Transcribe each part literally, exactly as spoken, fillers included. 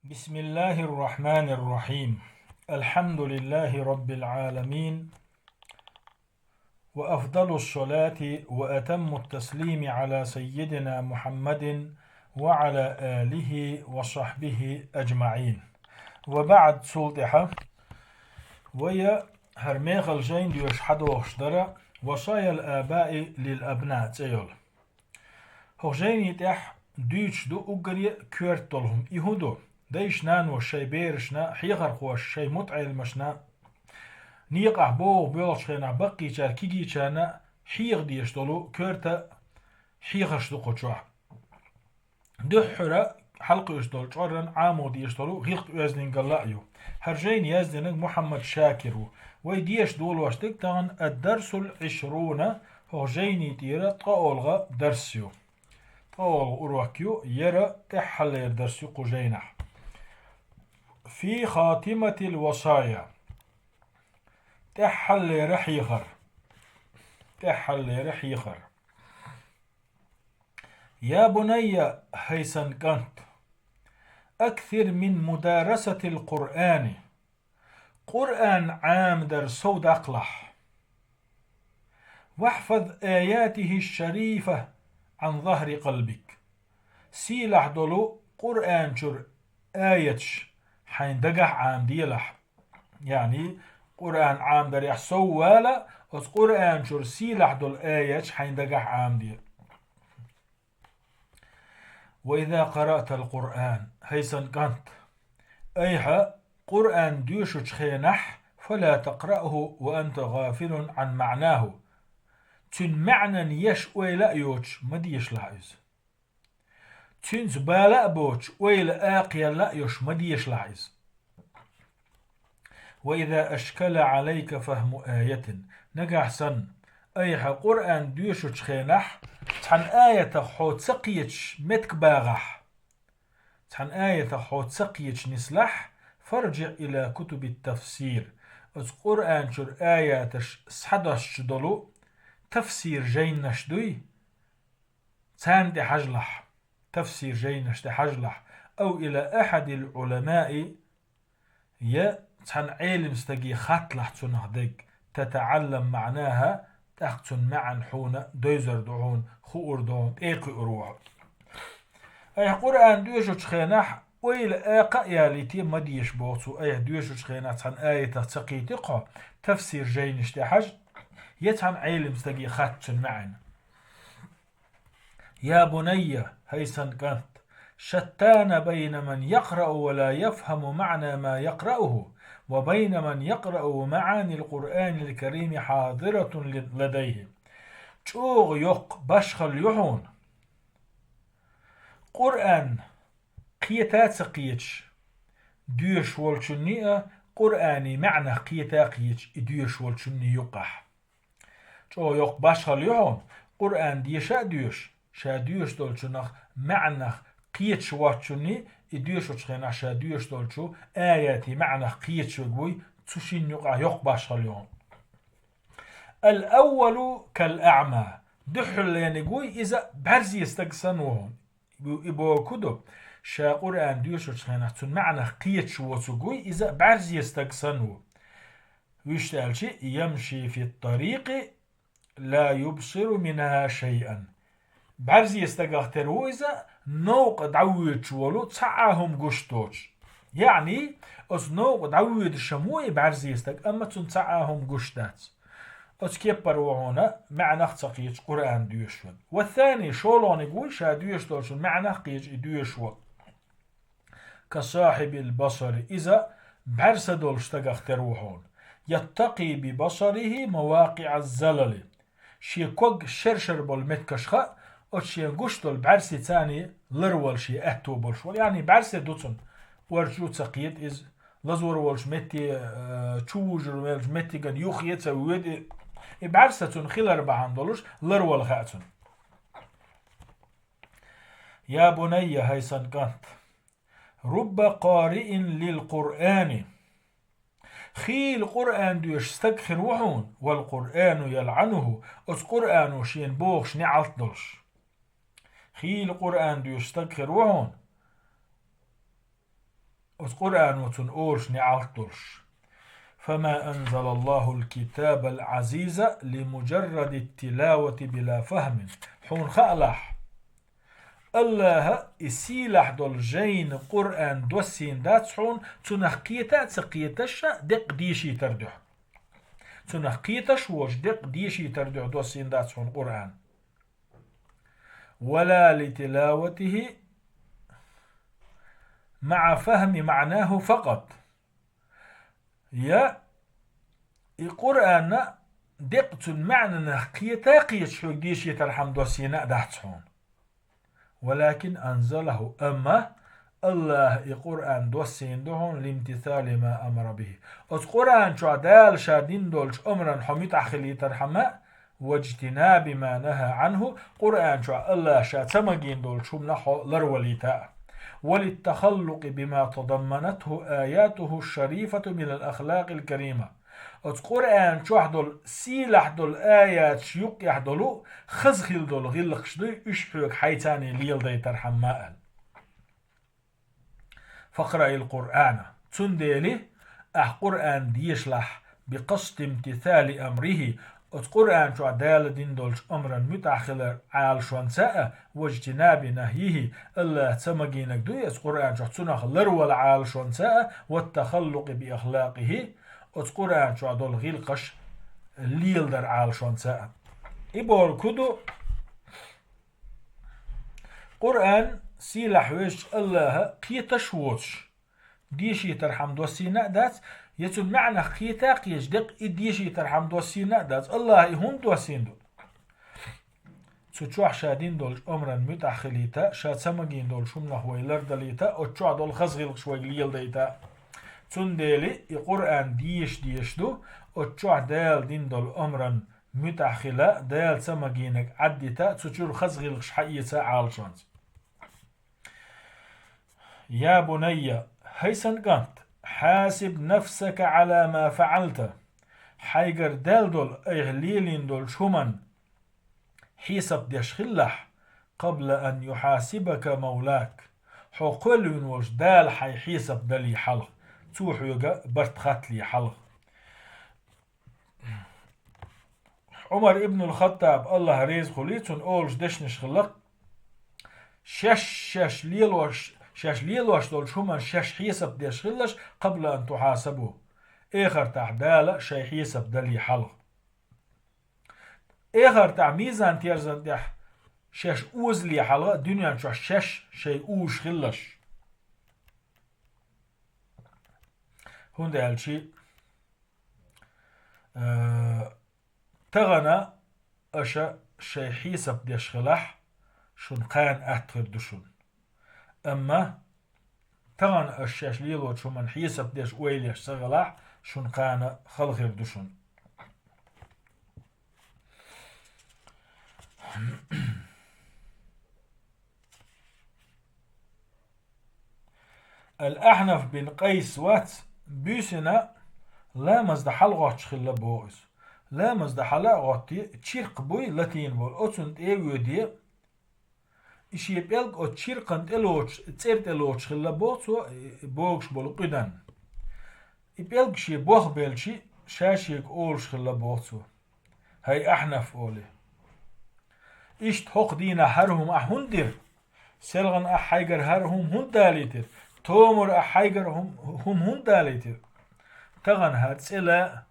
بسم الله الرحمن الرحيم. الحمد لله رب العالمين. وأفضل الصلاة وأتم التسليم على سيدنا محمد وعلى آله وصحبه أجمعين. وبعد, цул тӀаьхьа вай хӀара мехала жайна доьшуш хьадохуш дара «وصايا الآباء للأبناء» цӀе йолу. ХӀокху жайни тӀехь дуьйцуш ду уггаре а коьрта долу хӀума. И хӀун ду? Дайша-наноша шайн берашна, хьехархоша шайн мутаӀеламашна, некъахь богӀу боьлхучу хенахь баккхийчара, кегийчарна хьеха дезаш долу коьрта хьехарш ду кху чохь. Дуьххьара хьалакхуьуш долу чкъуран Ӏамо дезаш долу гӀиллакх-оьздангалла а ю. ХӀара жайна яздинарг Мухьаммад Шакир ву. Вай деша долош дерг тахана ад-дарсул ишруна, хӀокху жайни тӀера ткъа олгӀа дарс ю. ТкъаолгӀа урок ю, яра тӀаьххьаллера дарс ю кху жайнахь. Фи хатиматил васая. ТӀаьххьаллера хьехар. ТӀаьххьаллера хьехар. Я бунайя, хӀай сан кӀант, аксир мин мударасатил Къуръани. Къуръан Ӏамадар сов даккхалахь. Вахьфаз аятихи шарифа Ӏан захри къалбик. Сийлахь долу Къуръан чуьра аяташ хьайн дагахь Ӏамаделахь. Яъни, Къуръан Ӏамадарехь сов вала, оцу Къуръан чуьра сийлахь долу аяташ хьайн дагахь Ӏамаде. Ва иза къараътал Къуръан, хӀай сан кӀант, айхьа Къуръан доьшучу хенахь, фала такъраъху ва анта гӀафилун Ӏан маънаху. Цуьнан маьӀнан еш ойла а йоцуш, ма дешалахь иза. Цуьнца бала а боцуш, ойла акхаелла а йош, ма дешалахь иза. Ва иза ашкала Ӏалайка фахму аятин. Нагахь санна, айхьа Къуръан доьшучу хенахь, цхьана аятах хьо ца кхеташ меттиг багӀахь, цхьана аятах хьо ца кхеташ нислахь, фарджиъ ила кутубит тафсир. Оцу Къуръан чуьра аяташ схьадоссуш долу тафсир жайнаш дуй, царна тӀе хьажалахь, тафсир жайнаш тӀе хьажалахь, ау ила ахьадил Ӏуламаи, я цхьана Ӏелим стаге хатталахь цунах дерг, татаӀаллам маънаха, тӀаккха цуьнан маьӀна хьуна дойзар ду хьуна, хуур ду хьуна, тӀекхуьур ву хьо. Айхьа Къуръан доьшучу хенахь ойла акха а ялийте ма деша боху цо, айхьа доьшучу хенахь цхьана аятах ца кхийти-кх хьо, тафсир жайнаш тӀе хьажа, я цхьана Ӏелим стаге хатта цуьнан маьӀна. Я бунайя, хӀай сан кӀант, шаттана байна ман якърау ва ла яфхаму маъна ма якърауху, ва байна ман якърау маъанил Къуръанил Карими хьадиратун ли-, ладайхи. ЧӀогӀа йоккха башхалла ю хьуна. Къуръан кхета а ца кхеташ доьшуш волчунний а, Къуръанан маьӀнах кхета а кхеташ и доьшуш волчунний юкъахь. ЧӀогӀа йоккха башхалла ю хьуна, Къуръан деша а доьшуш, ша доьшуш долчунах маьӀнах кхеташ воцчунний, и доьшучу хенахь ша доьшуш долчу аятийн маьӀнах кхеташ верг вуй, цу шинна юкъахь йоккха башхалла ю хьуна. Ал-аввалу кал-аъма. Дуьххьарлерниг вуй иза, бӀаьрзе стаг санна ву хьуна. И бохург ду, ша Къуръан доьшучу хенахь цуьнан маьӀнах кхеташ воцург вуй иза, бӀаьрзе стаг санна ву. Вуьшта аьлча, ямши фи ттарикъи ла юбсиру минха шайъан. БӀаьрзе стагах тера ву иза, новкъа дӀавоьдуш волу, цхьа а хӀума гуш доцуш. Яъни, оцу новкъа дӀавоьдуш-м ву и бӀаьрзе стаг, амма цунна цхьа а хӀума гуш дац. Оцу кеппара ву хьуна маьӀнах ца кхеташ Къуръан доьшуш верг. Ва ссани, шолгӀаниг вуй, ша доьшуш долчун маьӀнах кхеташ и доьшуш верг. Ка сахьибил басари, иза бӀаьрса долчу стагах тера ву хьуна. Яттакъи би басарихи мавакъиӀаз залали. Шен ког шер-шер болу меттигаш хаьа, оцу шен гуш долу бӀаьрсеца ларвала шен аьтто болуш волу. Яъни бӀаьрса ду цунна. Орчу ю ца кхета иза, лазор волчу метте, э, чу вужур волчу меттиган юххе а ца воьду и. И бӀаьрса цунна хилар бахьана долуш ларвала хаьа цунна. Я бунайя, хӀай сан кӀант, рубба къариин лил Къуръани. Хийла Къуръан доьшуш стаг хир ву хьуна, вал Къуръану ялъануху, оцу Къуръано шена бохуш неӀалт долуш. Хийла Къуръан доьшуш стаг хир ву хьуна, оцу Къуръано цунна олуш неӀалт долуш. فما أنزل الله الكتاب العزيز لمجرد التلاوة بلا فهم. Хьуна хаалахь, АллахӀа и сийлахь долу жайна Къуръан доссийна дац хьуна, цунах кхета а ца кхеташ а деккъа дешийтар дуьхьа. Цунах кхеташ а воцуш деккъа дешийтар дуьхьа доссийна дац хьуна Къуръан. ولا لتلاوته مع فهم معناه فقط. Я и Къуръан деккъа цуьнан маьӀнанах кхета а кхеташ хьоьга дешийтархьама доссийна а дац хьуна. ولكن أنزله, амма АллахӀа и Къуръан доссийна ду хьуна لامتثال ما أمر به. Оцу Къуръан чохь Дала ша дина долчу омран хьо муьтӀахь хилийтархьама, واجتناب ما نهى عنه, Къуръан чохь АллахӀа ша ца магийна долчу хӀуманах хьо ларвалийта а. وللتخلق بما تضمنته آياته الشريفة من الأخلاق الكريمة. Оцу Къуръан чохь долу сийлахь долу аяташ юккъехь долу хаза хила долу гӀиллакхаш дуй, уьш хьоьга хьайцане леладайтархьама аьлла. فاقرأ القرآن. Цундела ахь Къуръан дешалахь, بقصد امتثال أمره, оцу Къуръан чохь Дала дина долчу омран муьтӀахь хилар Ӏалашонца а, واجتناب نهيه, АллахӀа ца магийнарг дуй оцу Къуръан чохь, цунах ларвала Ӏалашонца а, والتخلق بأخلاقه, оцу Къуръан чохь долу гӀиллакхаш леладар Ӏалашонца а. И бохург хӀун ду? Къуръан сийлахь везачу АллахӀа кхеташ а воцуш, дешийтархьама доссийна а дац, я цуьнан маьӀнах кхета а кхеташ деккъа и дешийтархьама доссийна а дац. АллахӀа и хӀунда доссийна ду? Цу чохь ша дина долчу омран муьтӀахь хилийта, ша ца магийна долчу хӀуманах вай лардалийта, оцу чохь долу хаза гӀиллакхаш вайга леладайта. Цундела и Къуръан дешаш дешаш ду, оцу чохь Дала дина долу омран муьтӀахь хила, Дала ца магийнарг Ӏаддита, цу чуьра хаза гӀиллакхаш хьаэца Ӏалашонца. يا بني, хӀай сан кӀант, حاسب نفسك على ما فعلت, хьайгара даьлла долу, айхьа лелийна долчу хӀуманна хьесап деш хилалахь, قبل أن يحاسبك مولاك, хьо кхоьллина волчу Дала хьайн хьесап далий хьалха, Цо хьоьга барт хатталий хьалха. Ӏумар ибн ал-Хаттаб, АллахӀ реза хуьлий цунна, олуш дешнаш хилла: шаьш, шаьш лелош, шаьш лелош долчу хӀуманна шаьш хьесап деш хилалаш, قبل أن تحاسبوا, эхартахь Дала шайн хьесап далий хьалха. Эхартахь мизан-терзан тӀехь шаьш озале хьалха дуьнен чохь шаьш шайн узуш хилалаш. ХӀунда аьлча, э, тахана аша шайн хьесап деш хилахь, шуна кхана атта хир ду шуна. Амма тахана аша шаьш лелочу хӀуманна хьесап деш ойла еш ца хилахь, шуна кхана хала хир ду шуна. Ал-Ахьнаф бин Къайс вац, буьйсанна ламаздан хьалагӀоттуш хилла боху иза. Ламаздан хьала а гӀоттий, чиркх буй латийна болу, оцунна тӀе а воьдий, и шен пӀелг оцу чиркхан тӀе лоцуш, цӀера тӀе лоцуш хилла боху цо, и богуш болу къуьдан. И пӀелг шен бохбелча, ша шега олуш хилла боху цо: «ХӀай Ахьнаф, — олий, — иштта хӀокху дийнахь хӀара хӀума ахь хӀунда дира? Селхана ахь хьайгара хӀара хӀума хӀунда далийтира? Томара ахь хьайгара хӀума, хӀума хӀунда далийтира? Тахана хӀара цӀе ла а,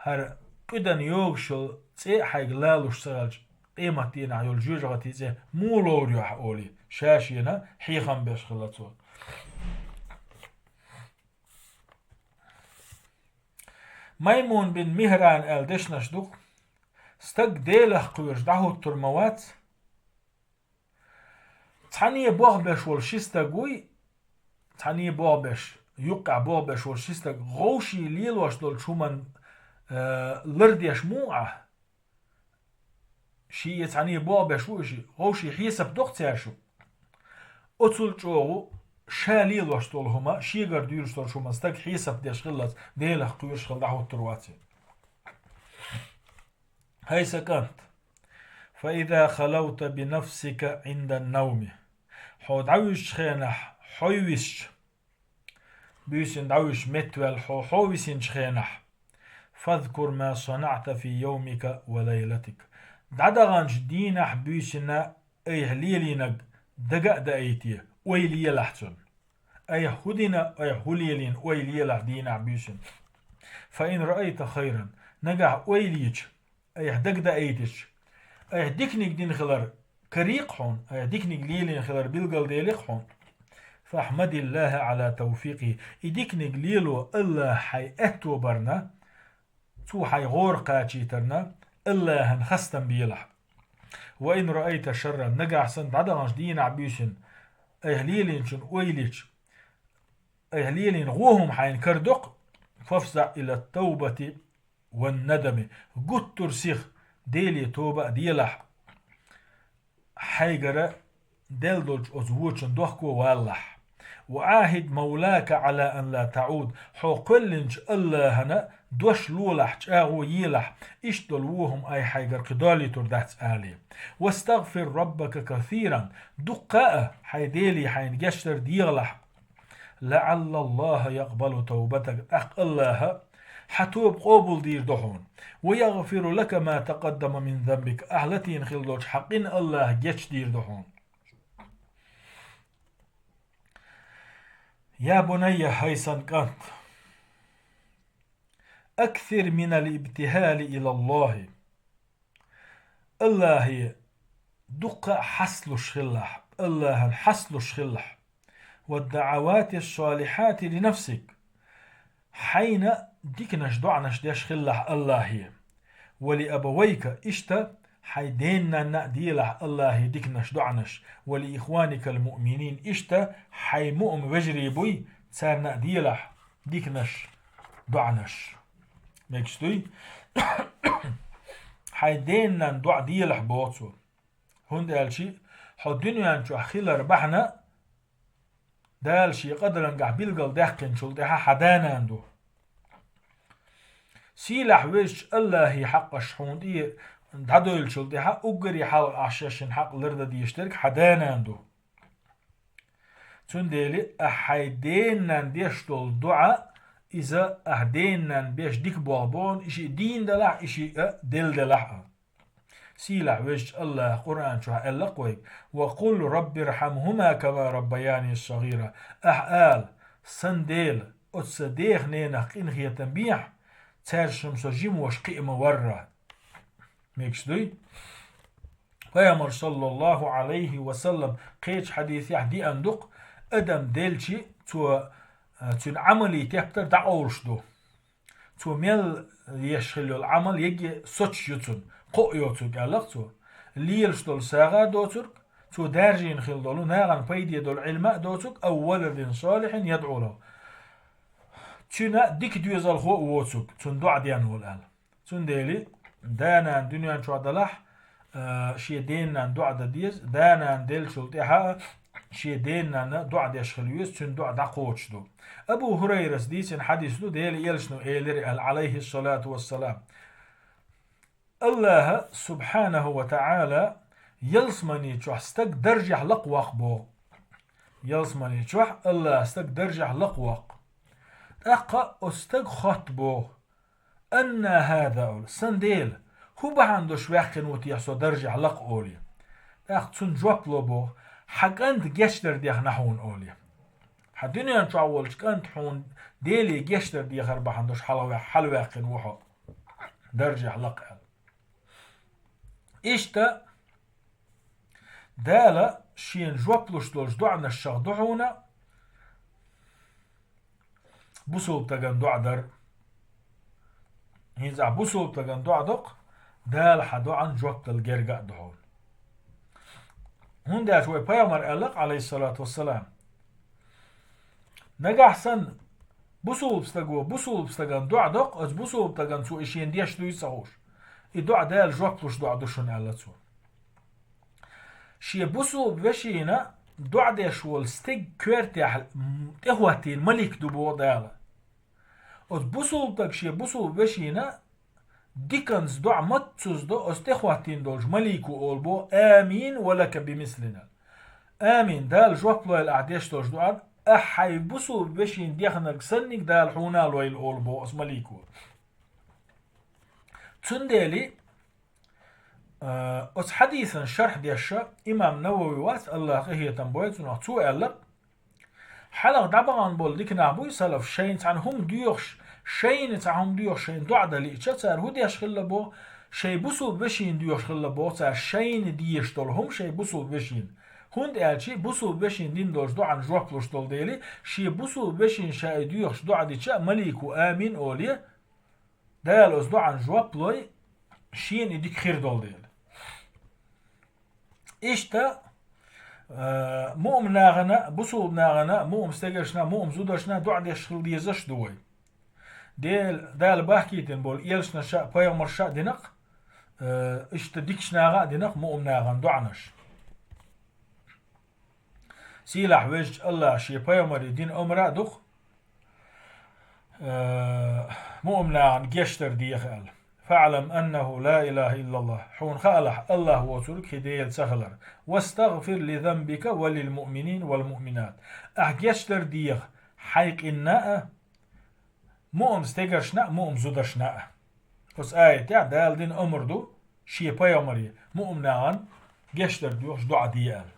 хӀара къуьдан йогуш йолу цӀе а хьайга лалуш ца хилча, къематдийнахь йолу жоьжахатин цӀе муха ловр ю ахь?» — олий, ша шена хьехам беш хилла цо. Маймун бин Михран аьлла дешнаш ду-кх: стаг Делах кхоьруш дӀахӀуттур ма вац. Цхьаьна бохбеш волу ши стаг вуй, цхьаьна бохбеш, юккъехь бохбеш волу ши стаг, вовшийн лелош долчу хӀуманна, э, лардеш муха Ӏа? Шиъ цхьаьна бохбеш ву и шиъ, вовшийн хьесап доккху цара шу. Оцул чӀогӀа ша лелош долу хӀума, шегара дуьйлуш долчу хӀуманна стаг хьесап деш хиллалц, Делах кхоьруш хила дӀахӀуттур вац и. ХӀай сан кӀант, فإذا خلوت بنفسك عند النوم, хьо дӀавуьжучу хенахь хьо висча, буьйсанна дӀавуьжуш меттаваьлла хьо, хьо висинчу хенахь. فاذكر ما صنعت في يومك وليلتك. ДӀадаханчу дийнахь, буьйсанна айхьа лелийнарг дага а даийта, ойла елахь цунна. Айхьа хӀун дина, айхьа хӀун лелийна, ойла елахь дийнахь, буьйсанна. فإن رأيت خيرا. Нагахь ойла йича, айхьа дагадаийтича, айхьа диканиг дина хилар карий-кх хьуна, айхьа диканиг лелийна хилар билгалделий-кх хьуна. فاحمد الله على توفيقه. И диканиг лело АллахӀа хьайн аьтто барна, цо хьайн гӀора кхачийтарна, АллахӀана хастам белахь. وإن رأيت شرا. Нагахь санна дӀадаханчу дийнахь, буьйсанна айхьа лелийначунна ойла йича, айхьа лелийна гӀо хӀума хьайна карадо-кх, فافزع إلى التوبة والندم. Гуттар а сиха Деле тоба а делахь. Хьайгара делла долчу оцу вочунна дохко а валалахь. وعاهد مولاك على أن لا تعود. Хьо кхоьллинчу АллахӀана дош лолахь, чӀагӀо елахь, иштта долу вон хӀума айхьа хьайгара кхин долуьйтур дац алий. واستغفر ربك كثيرا. Дуккха а хьайн Деле хьайна гечдар дехалахь. لعل الله يقبل توبتك. ТӀаккха АллахӀа хьан тоба къобалдийр ду хьуна. ويغفر لك ما تقدم من ذنبك. Ахьа латийна хилла долчу хьан къина АллахӀа гечдийр ду хьуна. يا بني, хӀай сан кӀант, أكثر من الابتهال إلى الله. АллахӀе дуккха а хьасталуш хилалахь, АллахӀана хьасталуш хилалахь. والدعوات الصالحات لنفسك. Хьайна диканаш, доӀанаш деш хилалахь АллахӀе. ولأبويك, иштта хьайн ден-нанна а делахь АллахӀе диканаш, доӀанаш. ولإخوانك المؤمنين, иштта хьайн муъмин вежарий буй, царна а делахь диканаш, доӀанаш. Мегаш дуй? Хьайн ден-нанна доӀа делахь, боху цо. ХӀунда аьлча хьо дуьнен чохь хилар бахьана Дала шен къадарангахь билгалдаьккхинчул тӀаьхьа хьан да-нана ду. Сийлахь везачу АллахӀе хьакъаш хьуна тӀе дӀадойлучул тӀаьхьа уггаре хьалха ахь шаьшшинна хьакъ лардан дезаш дерг хьан да-нана ду. Цундела ахь хьайн ден-нанна деш долу доӀа, иза ахь ден-нанна беш дика болх бу хьуна, и шиъ дийна делахь, и шиъ а делла делахь а. Сийлахь везачу АллахӀа Къуръан чохь аьлла-кх вайга: وقل رب ارحمهما كما ربياني صغيرا. Ахь ала: Сан Дела, оцу сан дех-ненах къинхетам бехьа, цаьршимма со жима ваша кхиа ма-варра. Мегаш дуй? Пайхамар, саллаллаху Ӏалайхи ва саллам, кхечу хьадисехь деана ду-кх, адам делчи, цо, а, цуьнан Ӏамалий тептар дӀакъовлуш ду. Цо мел еш хилла йолу Ӏамал еге соцуш ю цунна, кхоъ йоцург, аьлла-кх цо. Лелаш долу сагӀа доцург, цо даржийна хилла долу, нахана пайде долу Ӏилма а доцург, أو ولد صالح يدعو له. Цуьнан дика доьзалхо а воцург, цунна доӀа ден волу аьлла. Цундела да-нана дуьнен чохь далахь, а, шен ден-нанна доӀа дан деза, да-нана деллачул тӀаьхьа а шен ден-нанна доӀа деш хила веза, цуьнан доӀа дӀакхочуш ду. Абу ХӀурайрас дийцина хьадис ду, Делан Элчано элира аьлла, Ӏалайхиссалату вассалам: АллахӀа, субхьанаху ва таӀала, ялсамани чохь стаг даржехь лакхаваккха боху. Ялсамани чохь АллахӀа стаг даржехь лакхаваккха. ТӀаккха оцу стага хотту боху: «Анна хӀаза», олу, «Сан Дела, хӀун бахьана долуш ваьккхина ву техьа со даржехь лакха?» олий. ТӀаккха цунна жоп ло боху: «Хьан кӀанта гечдар дехна хьуна», олий. Хьан дуьнен чохь волчу кӀанта хьуна Деле гечдар дехар бахьана долуш хьалаваь-, хьалаваьккхина ву хьо даржехь лакха аьлла. Иштта Дала шена жоп луш долчу доӀанашшах ду хьуна бусулба стагана доӀа дар. ХӀинца ахь бусулба стагана доӀа доккху, Дала хьан доӀан жоп дала герга а ду хьуна. ХӀунда аьлча вай пайхамар аьлла-кх, Ӏалайхиссалату вассалам: «Нагахь санна бусулба стаго бусулба стагана доӀа доккху, оцу бусулба стагана цо и шена деш дуй ца хууш, и доӀа Дала жоп луш доӀа ду шуна», аьлла цо. Шен бусулба вешина доӀа деш волу стеган коьртехь, м, тӀехӀоттийна малик ду боху Дала. Оцу бусулба стага шен бусулба вешина диканца доӀа маццуза до, оцу тӀехӀоттийна долчу малико олу боху: «Амин ва лака бимислина». «Амин, Дала жоп лойла ахь деш долчу доӀан, ахь хьайн бусулба вешин дехнарг санниг Дала хьуна а лойла олу боху оцу малико. Цундела, а, оцу хьадисан шарх деш имам Навави вац, Аллах къинхетам бойла цунах, цо аьлла: хьалха дӀабахана болу дика нах буй салаф, шайна цхьана хӀума доьхуш, шайна цхьа хӀума доьхуш, шайна доӀа дан лиъча, цара хӀун деш хилла боху, шайн бусулба вешина доьхуш хилла боху цара шайна дезаш долу хӀума шайн бусулба вешина. ХӀунда аьлча бусулба вешина дина долчу доӀана жоп луш долу дела, шен бусулба вешина ша и доьхуш доӀа дича а малико амин оле, Дала оцу доӀана жоп лой, шена и дика хир долу дела. Иштта, а, муъмин нахана, бусулба нахана, муъмин стегаршна, муъмин зударшна доӀа деш хила дезаш ду вай. Дела, Дала бахкийтина болу элчанаша а, пайхамарша а динакх, а, иштта дикачу наха а динакх муъмин нахана доӀанаш. Сийлахь везачу Аллаха шен пайхамаре дина омра а ду-кх, э, муъмин нахана гечдар деха аьлла. «ФаӀлам аннаху ла илаха иллаллах». Хьуна хаалахь, Аллах воцург кхин Дела ца хилар. «ВастагӀфир ли занбика ва лил муъминин вал муъминат». Ахь гечдар деха хьайн къинна а, муъмин стегаршна а, муъмин зударшна а. Оцу аятехь Дала дина омра ду шен пайхамаре, муъмин нахана гечдар доьхуш доӀа де аьлла.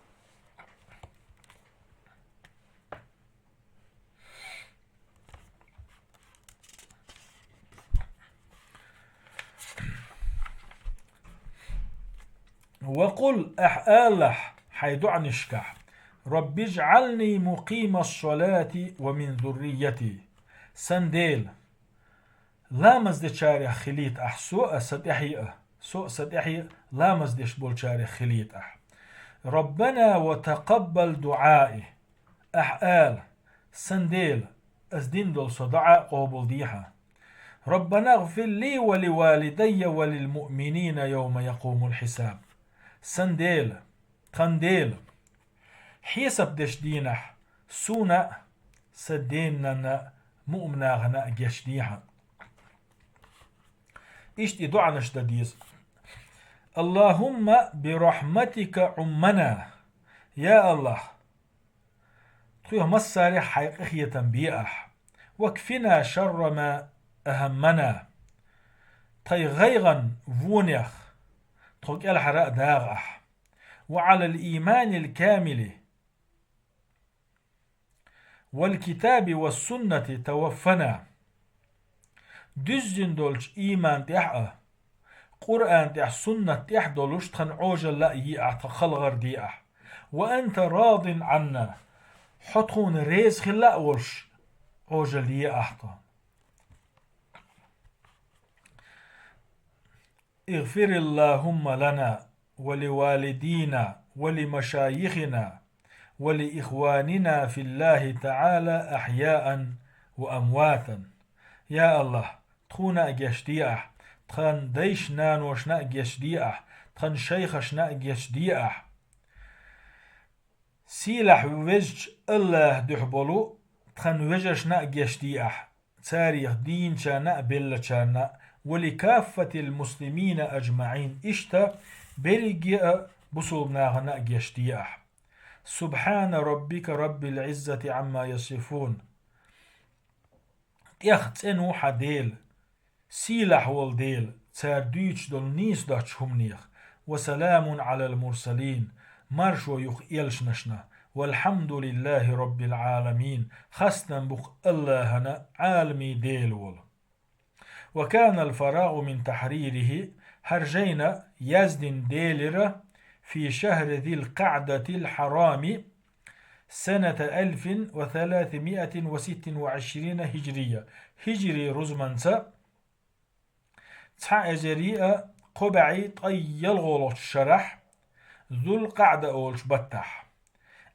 «Ва къул», ахь алахь хьайн доӀанашкахь: «Рабби жӀални мукъимас-салати ва мин зуррияти». Сан Дела, ламаз дечарех хилийта ахь со а, сан тӀаьхье а, со а, сан тӀаьхье а ламаз деш болчарех хилийта ахь. «Раббана ва такъаббал дуӀаи». Ахь ала: «Сан Дела, ас дина долу со доӀа къобалдехьа». «Раббана гӀфир ли ва ли валидайя ва лил муъминина йовма якъумул хьисаб». Сан Дела, тхан Дела, хьесап деш дийнахь суна а, сан ден-нанна а, муъмин нахана а гечдехьа. Иштта и доӀанаш дан деза. «Аллахумма би рахматика уммана». Я Аллах, тхох массарех хьайн къинхетам бе ахь. «Вакфина шарра ма ахаммана». Тхайн гӀайгӀан вонех тхо кӀелхьара а дагӀа ахь. «Ва Ӏалал ийманил камили вал китаби вас суннати таваффана». Дуьззина долчу ийман тӀехь а, Къуръан тӀехь, суннат тӀехь долуш тхан Ӏожалла а е ахь, тхан халгӀар де ахь. «Ва анта радин Ӏанна». Хьо тхуна реза хилла а волуш, Ӏожалла е ахь тхан. «Игфириллахумма лана ва ли валидина ва ли машайихина ва ли ихванина филлахи таӀала ахьяан ва амватан». Я Аллах, тхуна а гечде ахь, тхан дайшна-наношна а гечде ахь, тхан шайхашна а гечде ахь. Сийлахь везачу Аллаха дуьхьа болу тхан вежаршна а гечде ахь, царех дийначарна а, беллачарна а, «ва ли каффатил муслимина аджмаӀин», иштта берриге а бусулба нахана а гечде ахь. «Субхьана раббика раббил Ӏиззати Ӏамма ясифун». ТӀех цӀена ву хьан Дела, сийлахь волу Дела, цара дуьйцуш долу нийса доцчу хӀуманех. «Ва саламун Ӏалал мурсалин», маршо ю-кх элчанашна. «Валхьамдулиллахи раббил Ӏаламин», хастам бу-кх Аллахана, Ӏаламийн Дела волу. «Ва канал фарагӀу мин тахьририхи», хӀара жайна яздина делира, «фи шахри зил къаӀдатил хьарами», саната алфин ва саласамиатин ва ситтин ва Ӏишрина хиджрия, хиджри рузманца цхьа эзари а кхо бӀе ткъе ялхолгӀачу шарахь, Зул-КъаӀда олучу баттахь,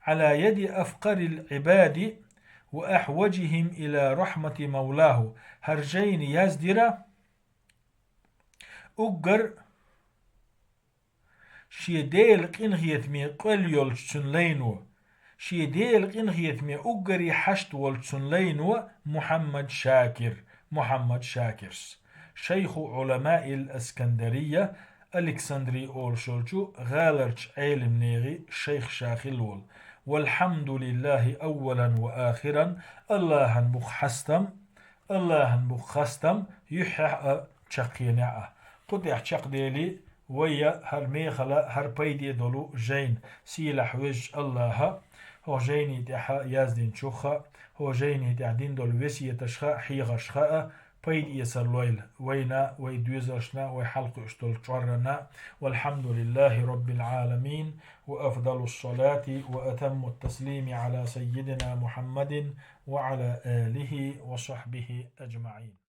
«Ӏала яди афкъарил Ӏибади ва ахьваджихим ила рахьмати мавлаху», хӀара жайна яздира уггар шен Делан къинхетаме къоьлла йолчу цуьнан лайно, шен Делан къинхетаме уггаре хьашт волчу цуьнан лайно Мухьаммад Шакир, Мухьаммад Шакирс, шайху Ӏуламаил Аскандария, Александри олуш йолчу гӀаларчу Ӏелимнехан шайх ша хилла волу, والحمد لله أولا وآخرا, Аллахӏан бу хастам, Аллахӏан бу хастам юххьехь а, чаккхенехь а. Кху тӀехь чакхдели, вай а хӀара мехала, хӀара пайде долу жайна, сийлахь везачу Аллахӏа, хӀокху жайни тӀехь яздинчух а, хӀокху жайни тӀехь дина долу весеташха, хьехаршха а пайда эцар лойла вайна, вай доьзалшна, вай хьалакхуьуш долу чкъурана. والحمد لله رب العالمين، وأفضل الصلاة وأتم التسليم على سيدنا محمد وعلى آله وصحبه أجمعين.